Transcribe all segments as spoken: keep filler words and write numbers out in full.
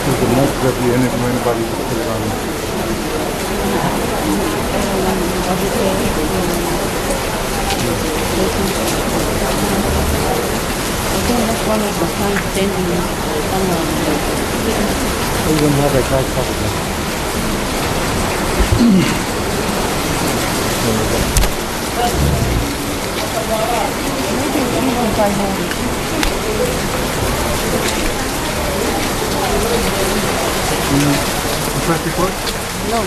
There's a mess that the enemy, anybody can put it on. I think that's one of the signs standing somewhere. Even have a guy covered there. There we go. Mm, you press record? No.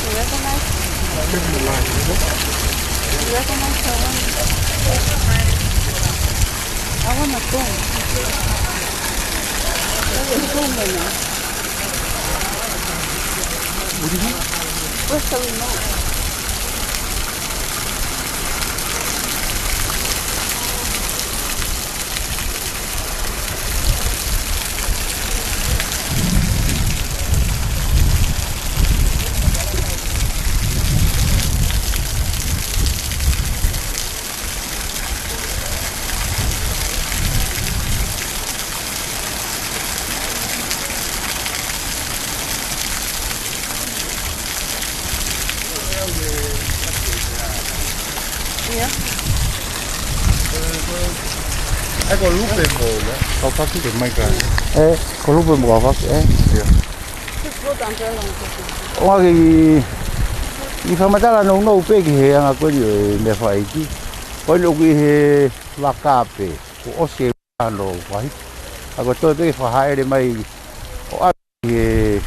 You recognize? You recognize the one? I wanna go. Where's the remote? Ia. ʻE, ko Lupe mo Kaufaki. Ke mai ka. ʻE, ko Lupe mo Kaufaki, ʻe. Ia. ʻO ʻai ke fakamatala nounou pē ki he anga ko eni ʻo e meʻa fakaʻeiki. Ko eni ʻoku ʻi he vaka pē, kuo ʻosi e ano vahi. ʻA ko e toe pē ke fakahaʻele mai ʻo ʻave ki he,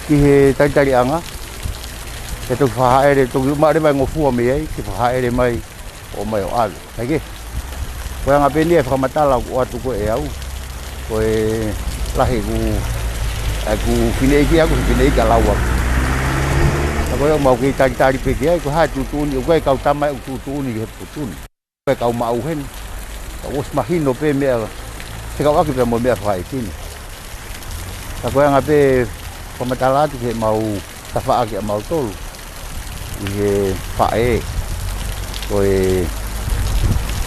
ki he talitaliʻanga. Ke toki fakahaʻele, toki maʻu mai ngofua mei ai, ke fakahaʻele mai ʻo mai ʻo ʻave. Hai ke? Ko e anga pē eni e fakamatala ʻoku ʻoatu ko ē ʻe au. Ko e lahi ʻeku, ʻeku fineʻeiki ʻaku, fineʻeiki ʻa Lauaki. Ka ko e ʻoku mau kei talitali pē ki ai, ko e hā e tuʻutuʻuni, ʻoku ʻi ai e kau tama ʻoku tuʻutuʻuni ki he putu ni. Ko e kau maʻu heni. Ka ʻosi mahino pē meʻa, fekauʻaki pē mo e meʻa fakaʻeiki ni. Ka ko e anga pē fakamatala atu ki heʻemau tafaʻaki ʻamautolu ʻi he faʻē. Ko e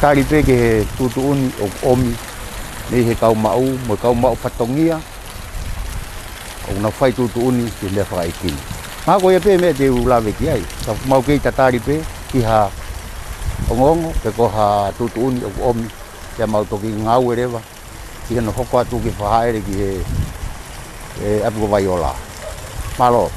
tali pē ki he tuʻutuʻuni ʻoku ʻomi mei he kau maʻu, mo e kau maʻu fatongia, ʻoku nau fai tuʻutuʻuni ki he meʻa fakaʻeiki ni. Mahalo ko ia pē meʻa te u lave ki ai. Ka mau kei tatali pē ki ha ongoongo, pe ko ha tuʻutuʻuni ʻoku ʻomi ke mau toki ngāue leva, ki hono hoko atu ke fakahaʻele ki he, ʻe, ʻapi ko Vaiola. Mālō.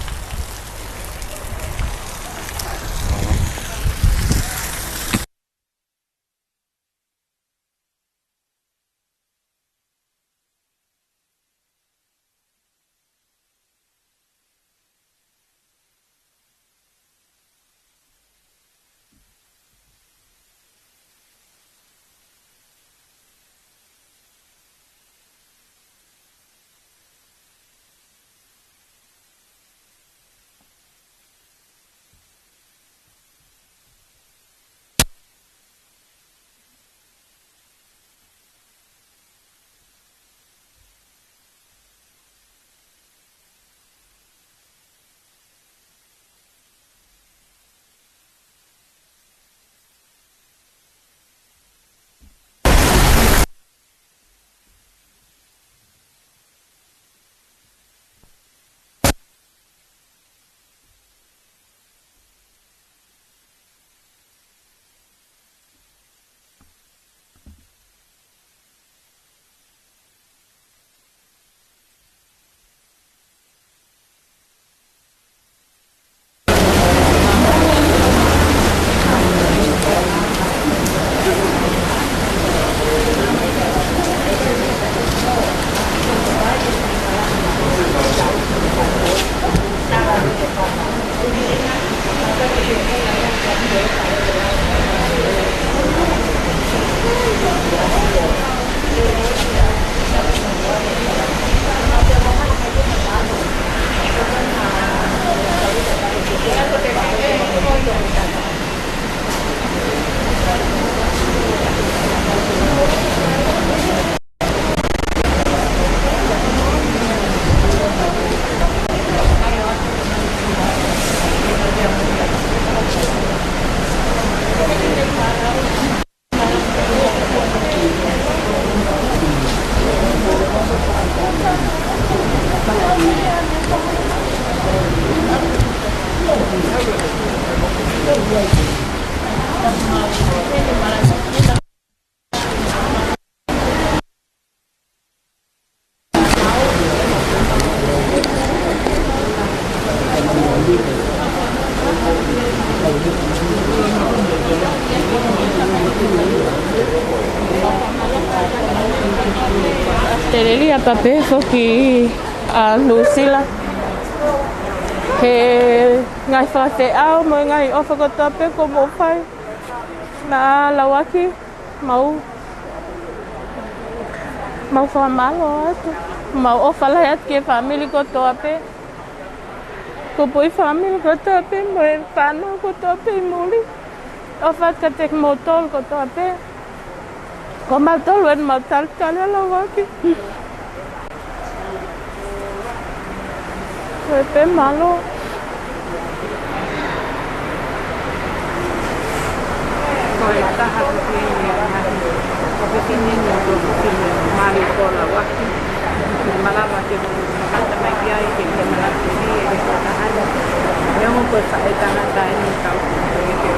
Lelei ʻa Pape foki ʻa Nuʻusila. He ngaahi fakafeʻao mo e ngaahi ʻofa kotoa pē kuo mou fai. Naʻa Lauaki, mau, mau fakamālō atu. Mau ʻofa lahi atu ki he fāmili kotoa pē. Kuo pau ʻe he fāmili kotoa pē mo e fānau kotoa pē ʻi muli. ʻOfa atu kiate kimoutolu kotoa pē. Ko mautolu eni mau talitali ʻa Lauaki. Ko e pē mālō. Ko e taha ko e, ko e fefine ni, ko e fefine mali ko Lauaki. Malava ke mou mamata mai ki ai, ke ke malava ke ni, e ke taha ni. Neongo ko e taha, e tangata eni kau ke ke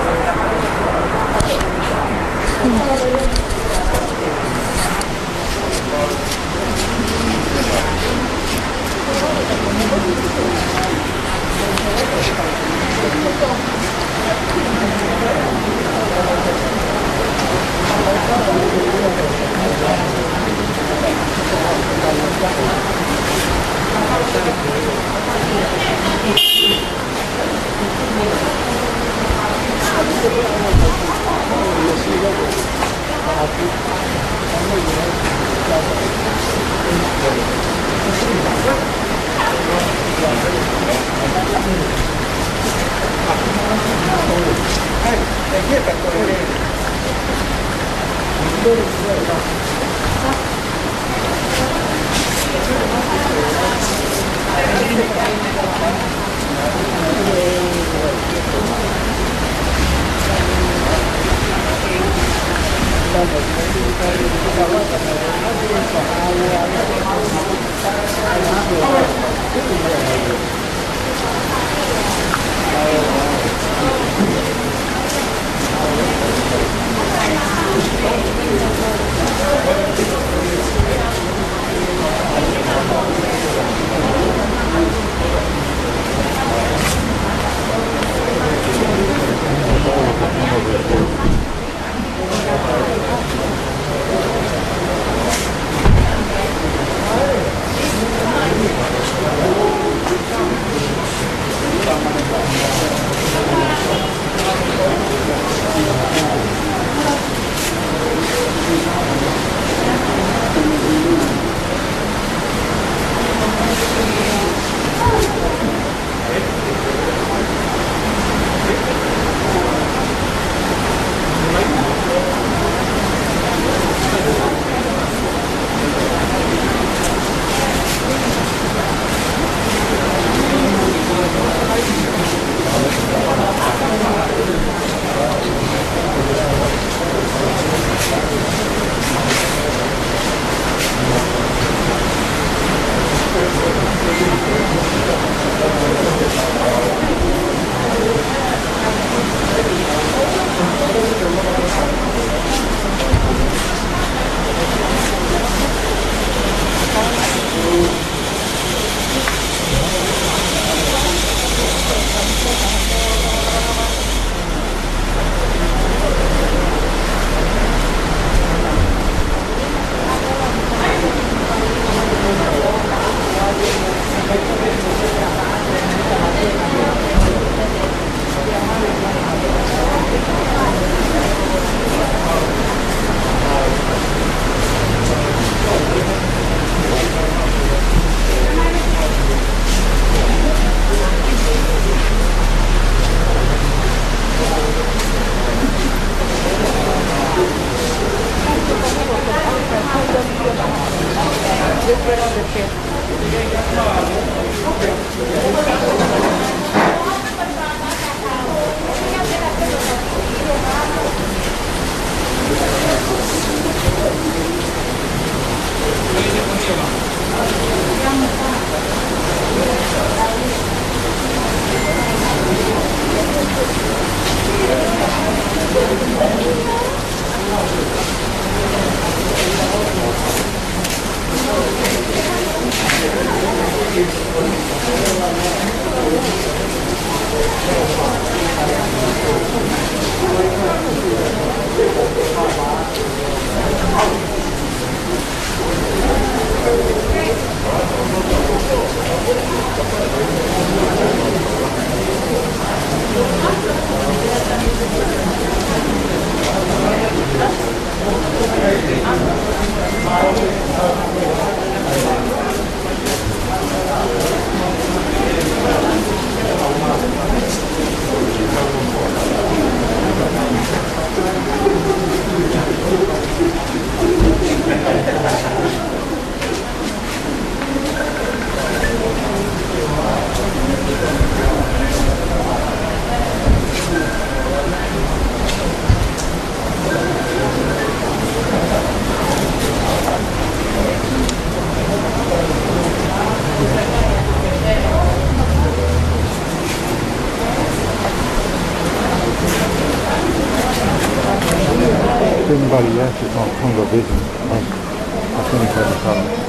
Everybody asked if on Congo business. I, I think it's on the phone.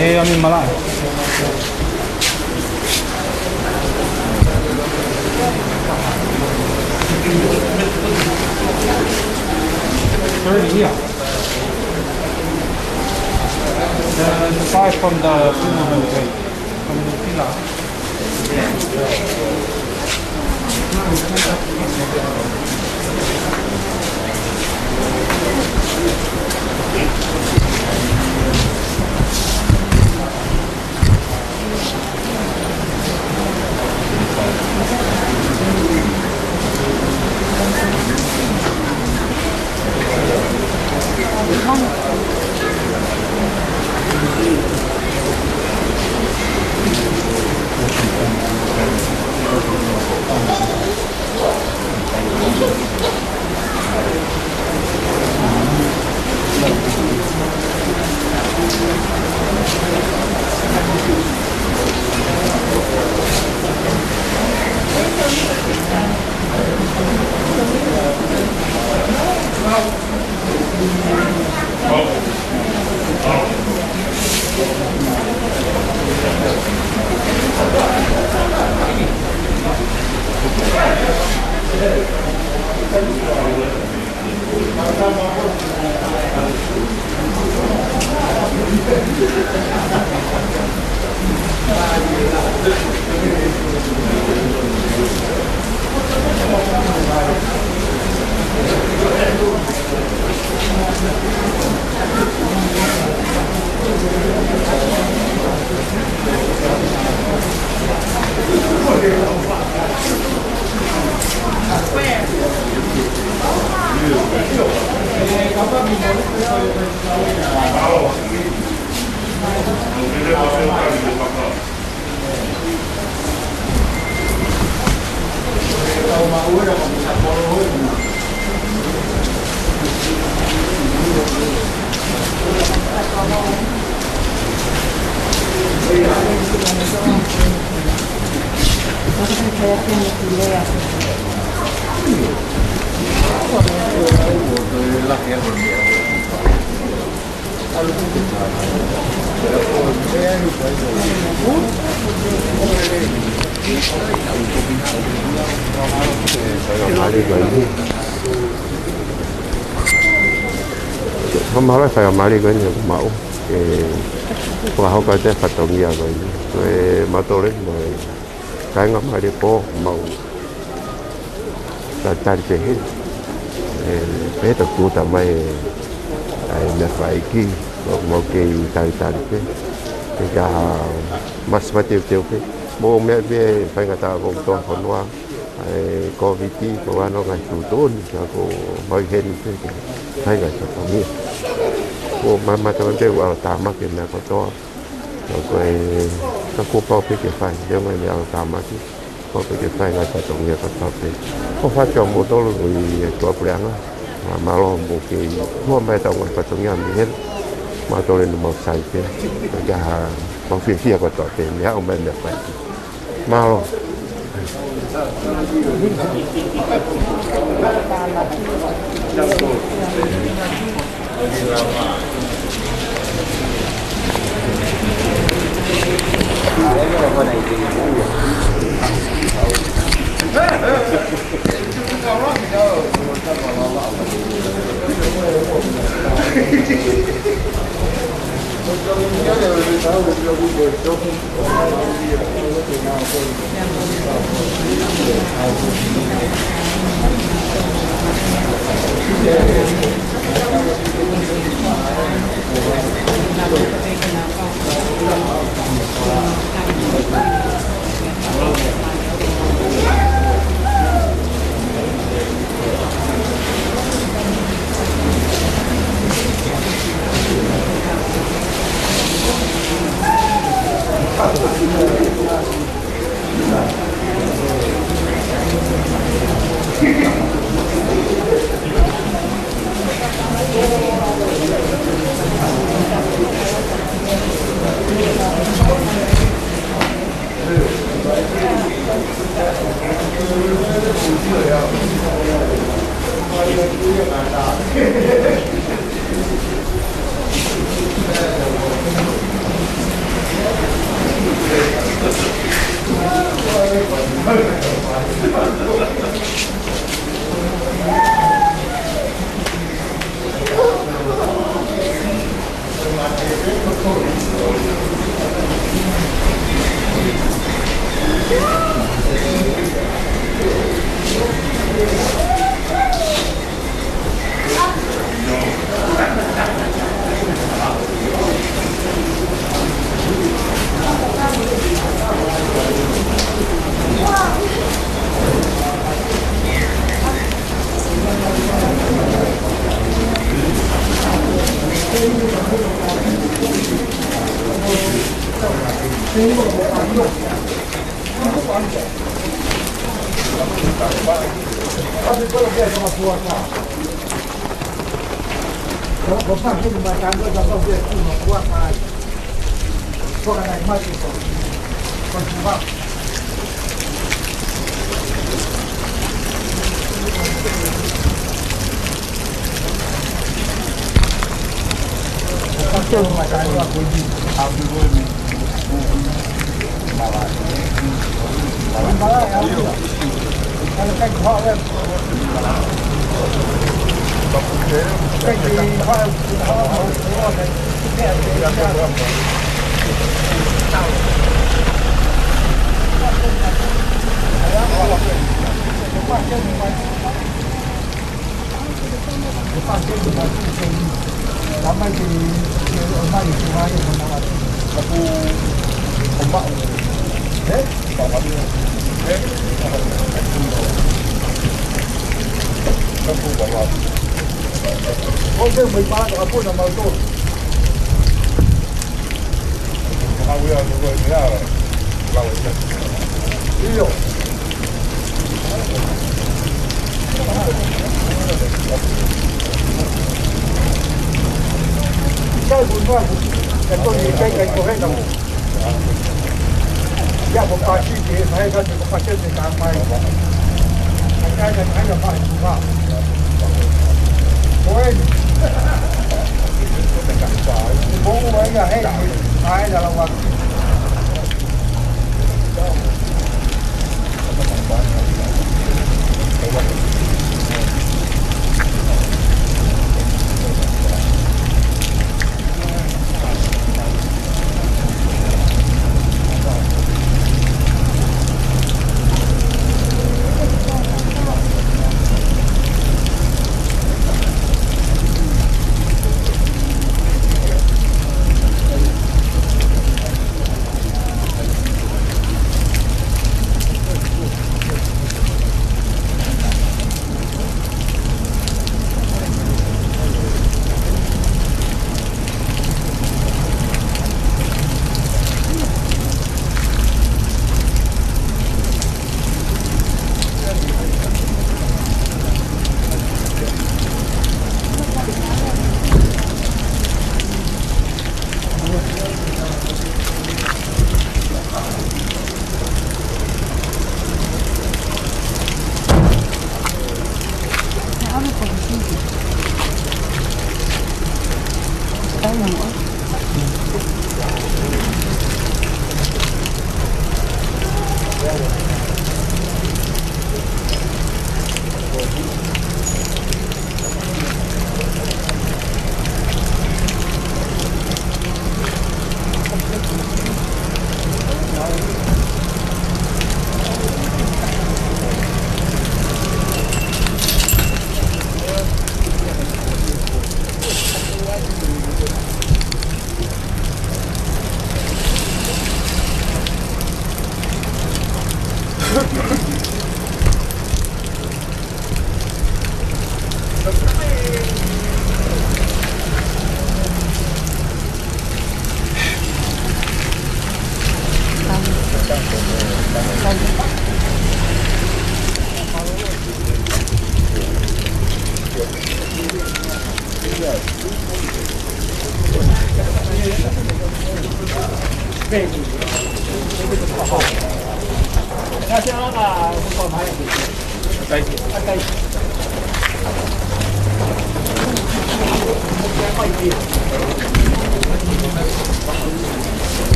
ʻE, ʻami malaʻe. Thirty, yeah. The, the five from the, from the pillar. Fakamālō e faingamālie ko eni ʻoku maʻu ke fakahoko atu e fatongia ko eni. Ko e mātole mo e kāinga Maʻaliepo maʻu talitali pehē. ʻE, pehē ʻoku tūʻuta mai ʻa e meʻafaiki, ʻoku mau kei talitali pē. Pea ka masi mateuteu pē. Mo e meʻa pē faingataʻa ʻoku tō fonua, ʻa e Kōviti, ko hono ngaahi tuʻutuʻuni, ka ʻoku mau ʻi heni pē ke fai e ngaahi fatongia. Ko e mamata pē ʻoku ʻalu tāmaki e meʻa kotoa. Ka ko e, ka kuo pau pē ke fai, leo ngai meʻa ʻalu tāmaki, pau pē ke fai e ngaahi fatongia kotoa pē. Ko e fatu ʻa moutolu ʻi he tuʻapuleʻanga, ʻa mālō mo kei hua mai ʻetau ngaahi fatongia mei heni, mātole ʻoku mau sai pē, ka ko e hā, mau fiefia kotoa pē, meʻa ʻoku mau meʻafaiki. Mālō.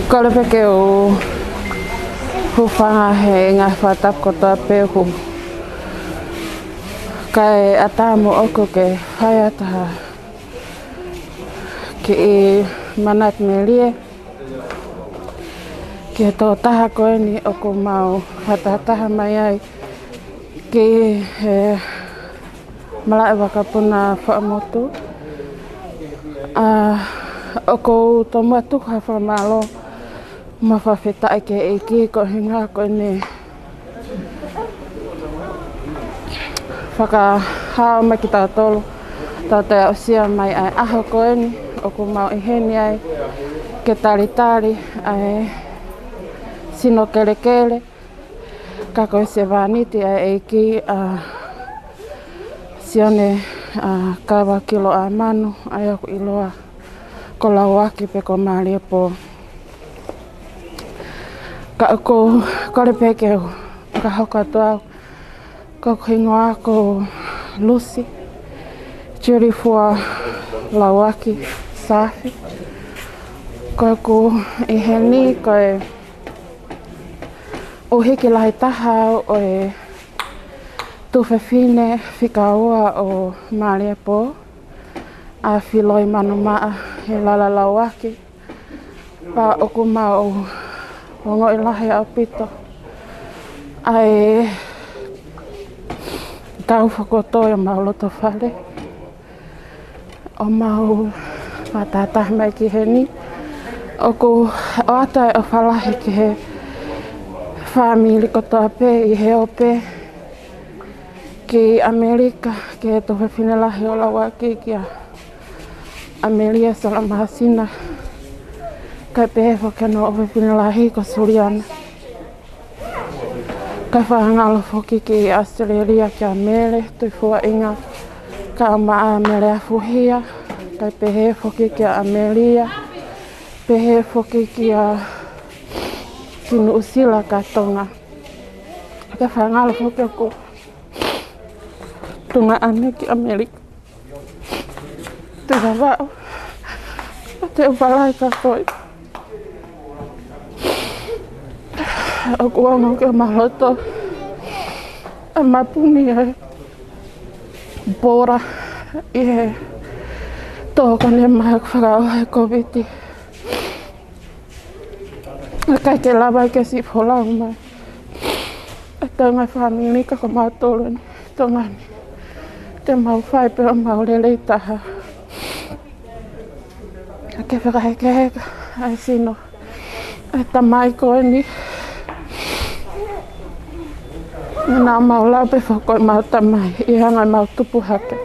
Kole pē ke u hūfanga he ngaahi fakatapu kotoa pē ʻoku kae ʻatā moʻoku ke fai atu ha kiʻi manatu melie ki he tokotaha ko eni ʻoku mau fakatahataha mai ai ki he malaʻe vakapuna Fuaʻamotu. ʻA, ʻoku ou tomuʻa tuku ha fakamālō mo e fakafetaʻi ki he ʻEiki ko e ʻuhinga ko ʻene fakahā mai kiate kitautolu, tau toe aʻusia mai ʻa e ʻaho ko eni ʻoku mau ʻi heni ai ke talitali ʻa e sino kelekele, ka ko e sevāniti ʻa e ʻEiki, ʻa Sione, ʻa Kava Kilo ʻa Manu, ʻa ia ʻoku ʻiloa ko Lauaki pe ko Māliepō. Ka ʻoku ou kole pē ke u fakahoko atu au, ko hoku hingoa ko Lucy Julifua Lauaki Saafi. Ko ʻeku ʻi heni ko e ʻuhiki lahi taha au ʻo e tuofefine fika ua ʻo Māliepō, ʻa Filoi Manumaʻa he lalalauaki, pea ʻoku mau ongoʻi lahi ʻaupito ʻa e tau fokotuʻu ʻi homau loto fale. ʻOku mau fakataha mai ki heni, ʻoku ʻoatu ʻa e ʻofa lahi ki he fāmili kotoa pē ʻi he ope ki ʻAmelika, ki he tuofefine lahi ʻo Lauaki, kia ʻAmelia Salamasina, kae pehē foki ki hono ʻofefine lahi ko Suliana. Kae fakangalo foki ki ʻAositelēlia kia Mele Tuʻifuaʻinga, kae ʻumaʻā Mele Afuhia, kae pehē foki kia ʻAmelia, pehē foki kia, ki Nuʻusila kia Tonga. Kae fakangalo foki ʻoku tuʻunga ʻanenai ki ʻAmelika. Te Vavaʻu, te u ʻofa lahi kia koe. ʻOku ongo ki homau loto ʻa e mapuni ʻa e pōla ʻi he tokoni mai ʻoku fakaʻosi ʻa e Kōviti. ʻIkai ke lava ke siʻi folau mai ʻa e tau ngaahi fāmili ka ko mautolu eni Tonga ni. Te mau fai pē ʻemau lelei taha. ʻIkai ke fakahekeheka ʻa e sino ʻa e tamai ko eni. Naʻa mau lau pē foki ko ʻemau tamai ʻi he anga ʻemau tupu hake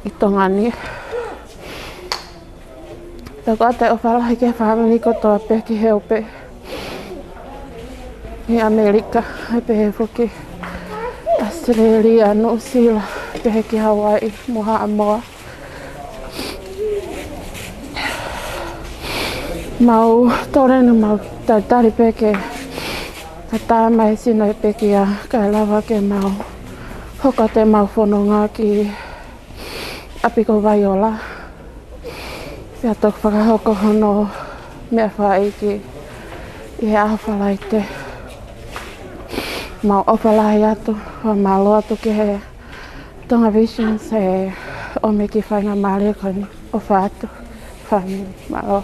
ʻi Tonga ni. Pea ʻoku ʻoatu ʻa e ʻofa lahi ki he fāmili kotoa pē ki he ope ʻi ʻAmelika, ʻa e pehē foki ʻAositelēlia, Nuʻusila, pehē ki Hawaiʻi mo Haʻamoa. Mau toleni mau talitali pē ke ka tā mai sino e pekia, kae lava ke mau hoko atu ʻemau fononga ki ʻapi ko Vaiola. Pea toki fakahoko hono meʻa fakaʻeiki ʻi he ʻaho Falaite. Mau ʻofa lahi atu, fakamālō atu ki he Tonga Vision he ʻomi e kiʻi faingamālie ko eni. ʻOfa atu, fāmili, mālō.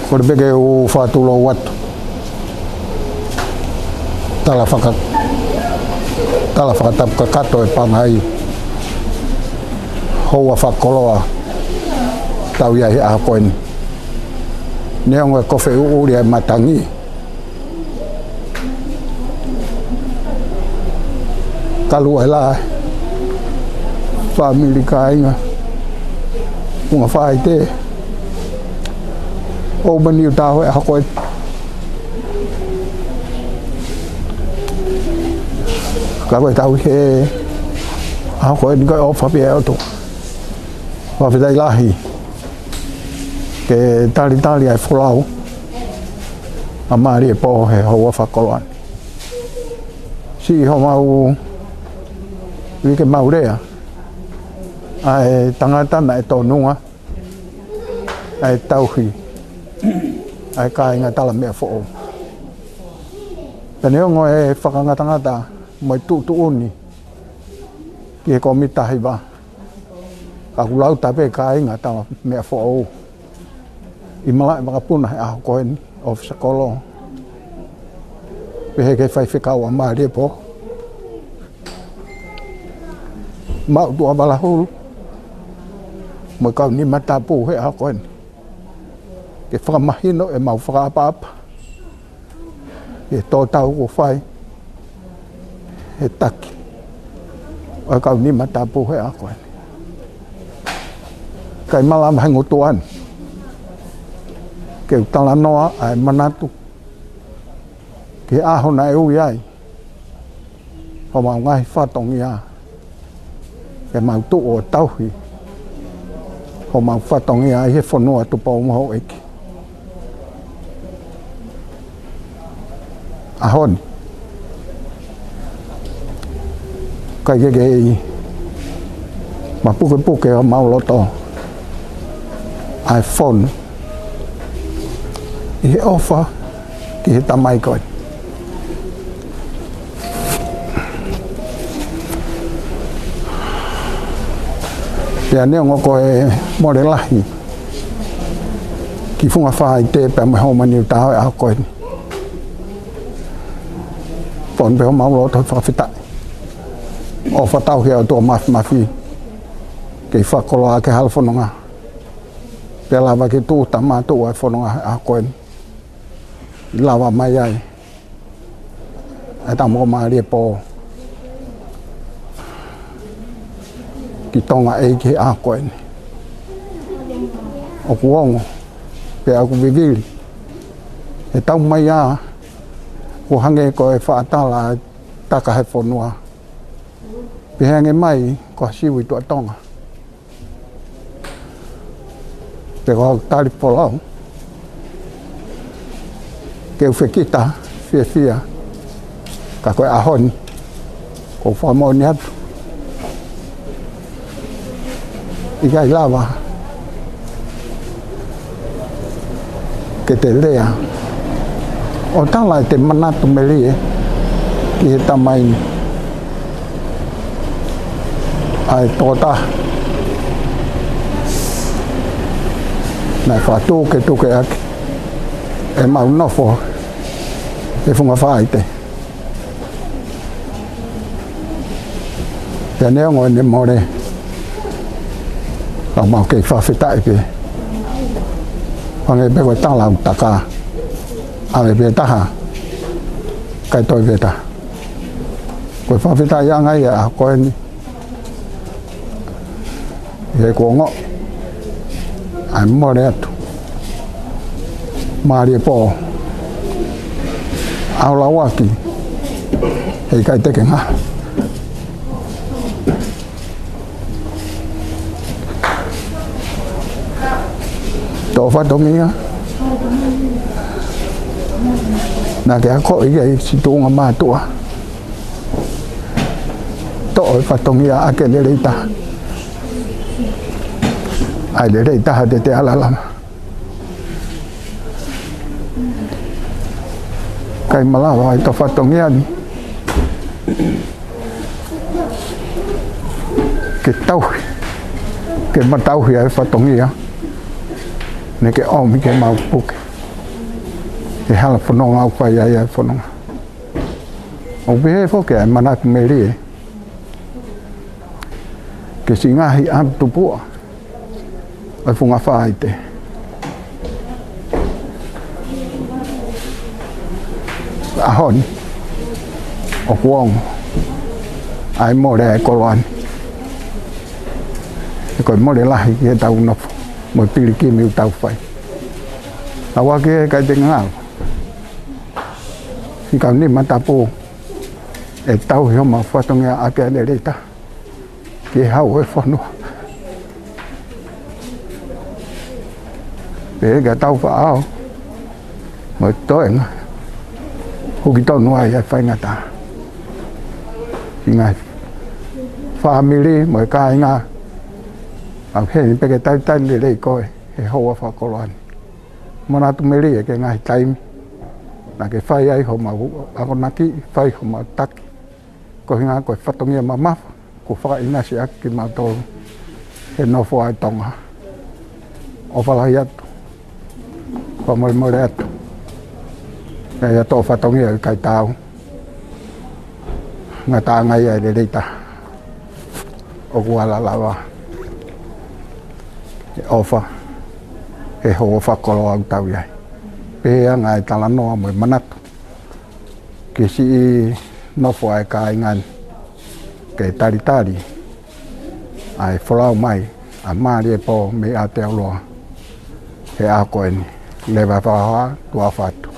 Kole pē ke u fakatulou atu. Tala faka-, tala fakatapu kakato e pangai houa fakakoloa ʻoku tau ʻi ai he ʻaho ko eni. Neongo e kofe ʻuʻuli ʻa e matangi, kalu ai lā e fāmili, kāinga, funga faʻahitaʻu ʻo Malietoa he ʻaho ko eni. Ka ko e tau he ʻaho ko eni ko e ʻofa pē ʻa e ʻOtua. Fakafetaʻi lahi ke talitali ʻa e folau ʻa Malietoa he houa fakakoloa ni. Siʻi homau ui ke mau lea ʻa e tangata naʻe tōnunga ʻa e tauhi ʻa e kāinga Talameʻafoʻou. Pea neongo e fakangatangata mo e tuʻutuʻuni ki he kōmiti taha hiva, ka kuo lau tā pē kāinga Talameʻafoʻou ʻi malaʻe vakapuna he ʻaho ko eni, ʻofisa kolo, pehē ki he faifekau ʻa Malietoa, Maʻutuʻavalahulu, mo e kau nima tapu he ʻaho ko eni, ke fakamahino ʻemau fakaʻapaʻapa he tō tau kuo fai he taki ʻo e kau nima tapu he ʻaho ko eni. ʻIkai malava he ngutu ni ke u talanoa ʻa e manatu ki he ʻaho naʻe ui ai homau ngaahi fatongia, ke mau tuʻu ʻo tauhi homau fatongia ʻi he fonua Tupou mo Houʻeiki. ʻAho ni, ʻikai ke kei mapukepuke ʻa homau loto ʻa e fonu ʻi he ʻofa ki he tamai ko eni. Pea neongo ko e mole lahi ki funga faʻahitaʻu pea mo e houa Malietoa he ʻaho ko eni, fonu pē homau loto fakafetaʻi. ʻOfa tauhi ʻa e ʻOtua Māfimafi ke fakakoloa ʻaki e hala fononga, pea lava ke tuʻu tama tuʻu ʻa e fononga he ʻaho ko eni, lava mai ai ʻa e tama ko Malietoa ki Tonga ʻEiki he ʻaho ko eni. ʻOku ongo pea ʻoku vivili he tau mai ā, kuo hangē ko e faʻa tala ʻa e taka he fonua, pehē ange mai ko ha sivi tuʻa Tonga. Pea ko e tali folau ke u fekita fiefia, ka ko e ʻaho ni, ʻoku ou fakamoʻoni atu, ʻikai lava ke te lea ʻo tala ʻete manatu melie ki he tamai ni, ʻa e tokotaha naʻe fakatuketuke ʻaki ʻemau nofo he funga faʻahitaʻu. Pea neongo ʻene mole, ka mau kei fakafetaʻi pē. Hangē pē ko e tala ʻa e taka, ʻave pē taha, ʻikai toe pē taha. Ko e fakafetaʻiʻanga ia ʻa e ʻaho ko eni, he kuo ongo ʻa e mole atu. Malietoa, ʻalu ʻo lauaki, heʻikai te ke ngalo. Toʻo fatongia naʻa ke akoʻi ai siʻi tuʻunga mātuʻa. Toʻo e fatongia ʻaki e lelei taha, ʻa e lelei taha te te ala lava. ʻIkai malava ʻe he toʻo fatongia ni ke tauhi, ke ma tauhi ʻa e fatongia naʻa ke ʻomi ke mau puke. Ke hala fononga ʻoku fai ai ʻa e fononga. ʻOku pehē foki ʻa e manatu melie ki he siʻi ngaahi ʻapi tupuʻa ʻo e Funga Faite. ʻAho ni ʻoku ongo ʻa e mole ʻa e koloa ni. He ko e mole lahi ki heʻetau nofo mo e pilikimi ʻoku tau fai. Tau ake kai te ngalo. Siʻi kau nima tapu ʻe tauhi homa fatongia ʻaki ʻa e lelei taha ki he hau ʻo e fonua. Pea ke tau faʻao mo e toenga, huki tonu ai ʻa e faingataʻa. Siʻi ngaahi fāmili mo e kāinga, ʻoku heni pē ke talitali lelei koe he houa fakakoloa ni. Manatu melie ki he ngaahi taimi naʻa ke fai ai homau akonaki, fai homau taki. Ko e ʻuhinga ko e fatongia mamafa kuo fakaʻinasi ʻaki kimautolu he nofo ʻa e Tonga. ʻOfa lahi atu. Fakamolemole atu. ʻIo, ʻa e toʻo fatongia ʻikai tau ngataʻanga ia ʻa e lelei taha ʻoku ala lava ʻe ʻofa he houa fakakoloa ʻoku tau ʻi ai. Pea ngaahi talanoa mo e manatu ki he siʻi nofo ʻa e kāinga ni ke talitali ʻa e folau mai ʻa Maliepō mei Aotearoa he ʻaho ko eni. Leva e fakahoha, tuʻa ʻofa atu.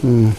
Mm.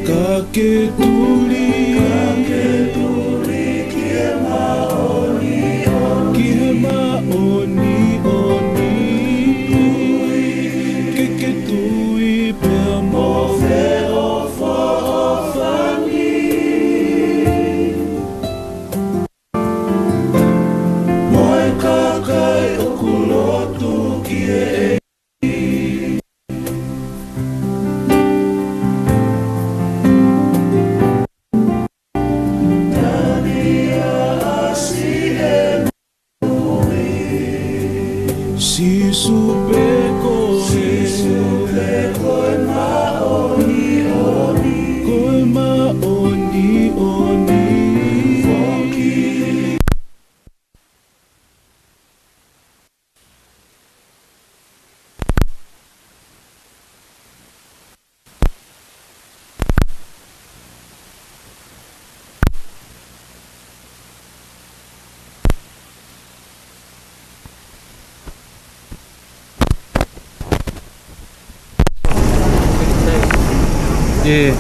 Ka ke tuli, ka ke tuli ki he māʻoniʻoni, ki he māʻoniʻoni. Ke ke tui pea mo feʻofoʻofani. Mo e kakai ʻoku lotu ki he ʻEiki. Sīsū pē ko e, Sīsū pē ko e māʻoniʻoni, ko e māʻoniʻoni. ʻE.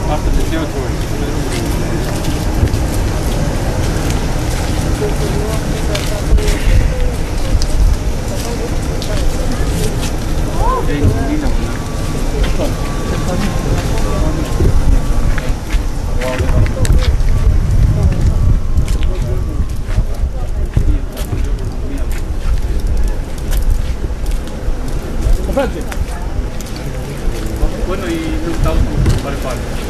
After the territory. Bueno, y un tauco, vale, vale.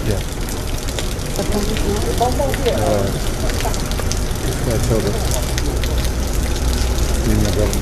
Yeah. Uh, yeah, I told her. You know,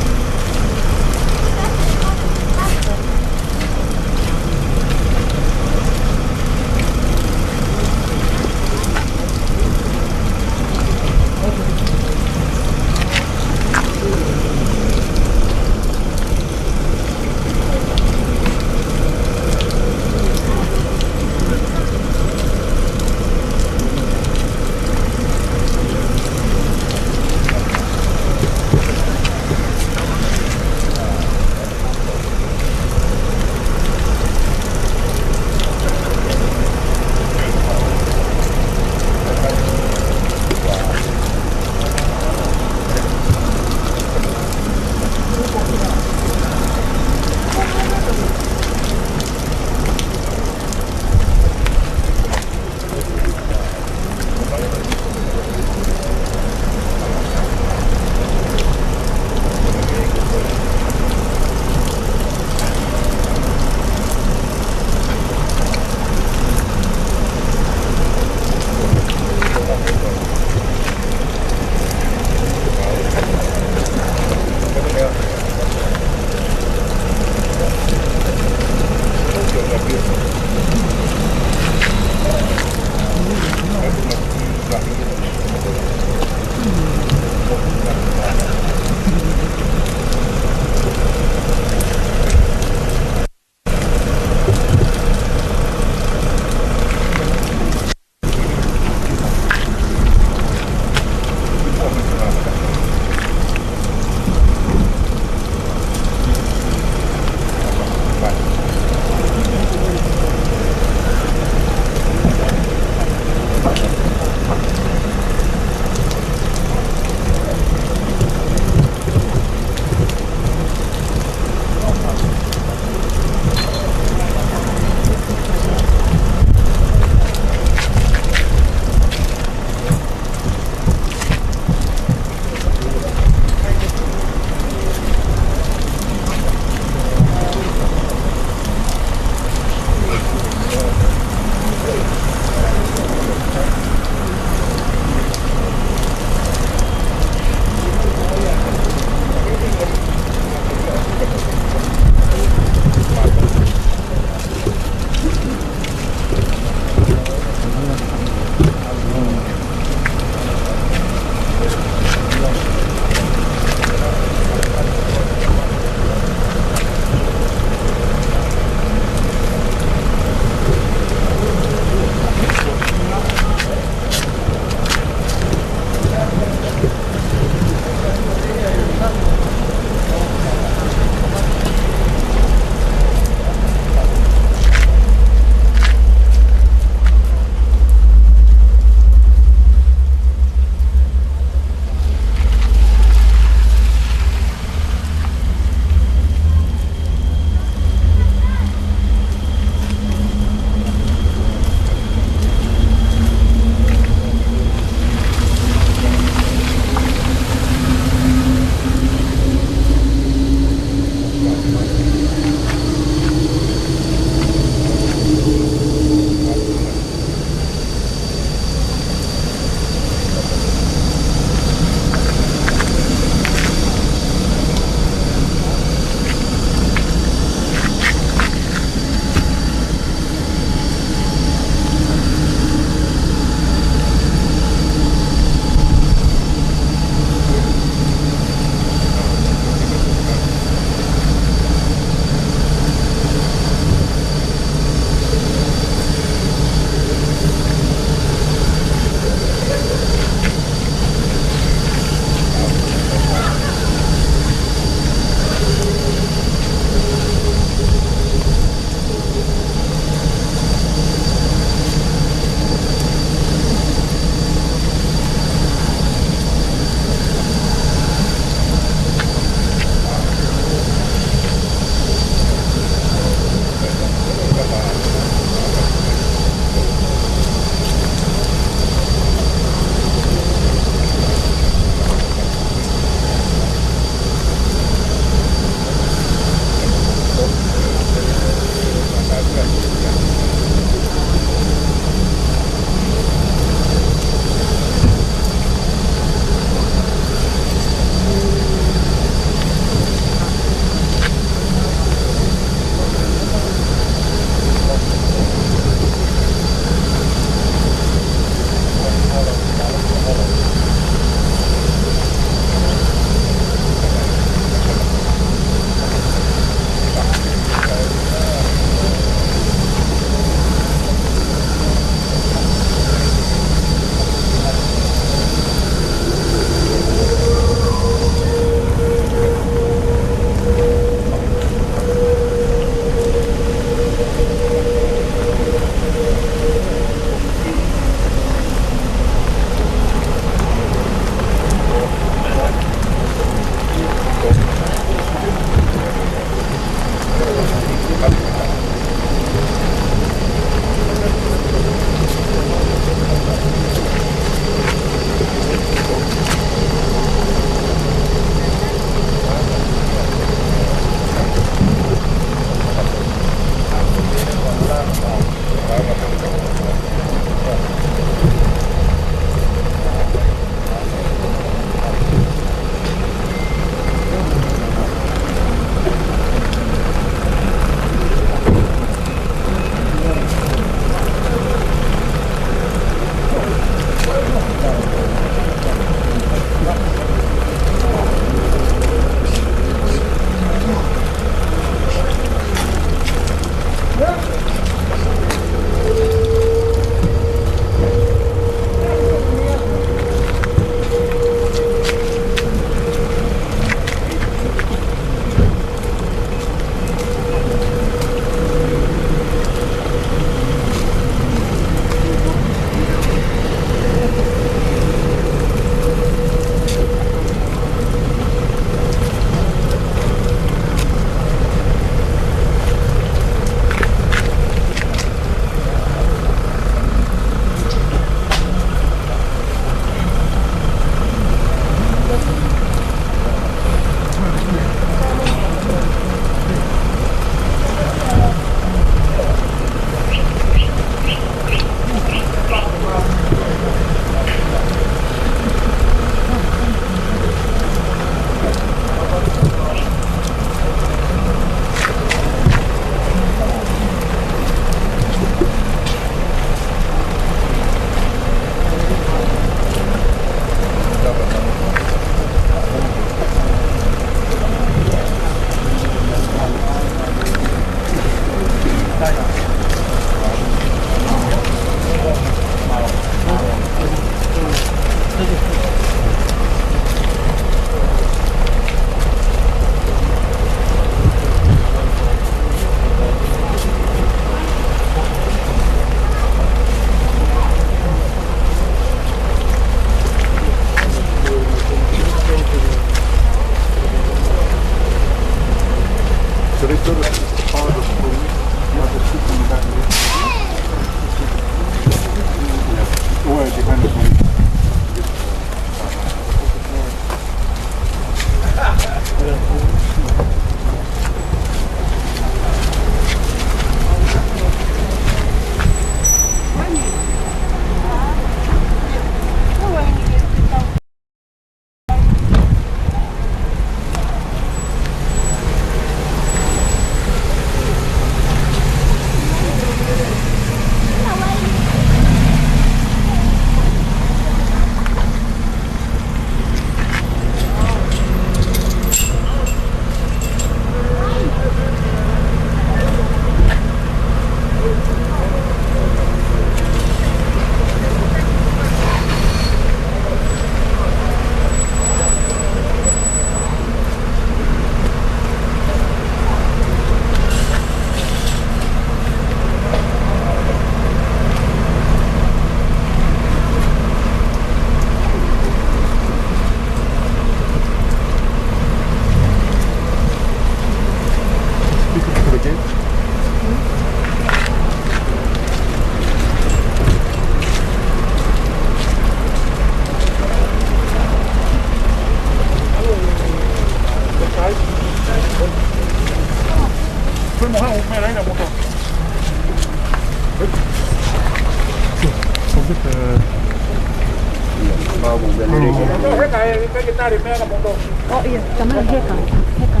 Oh, iya, tamai heka, heka.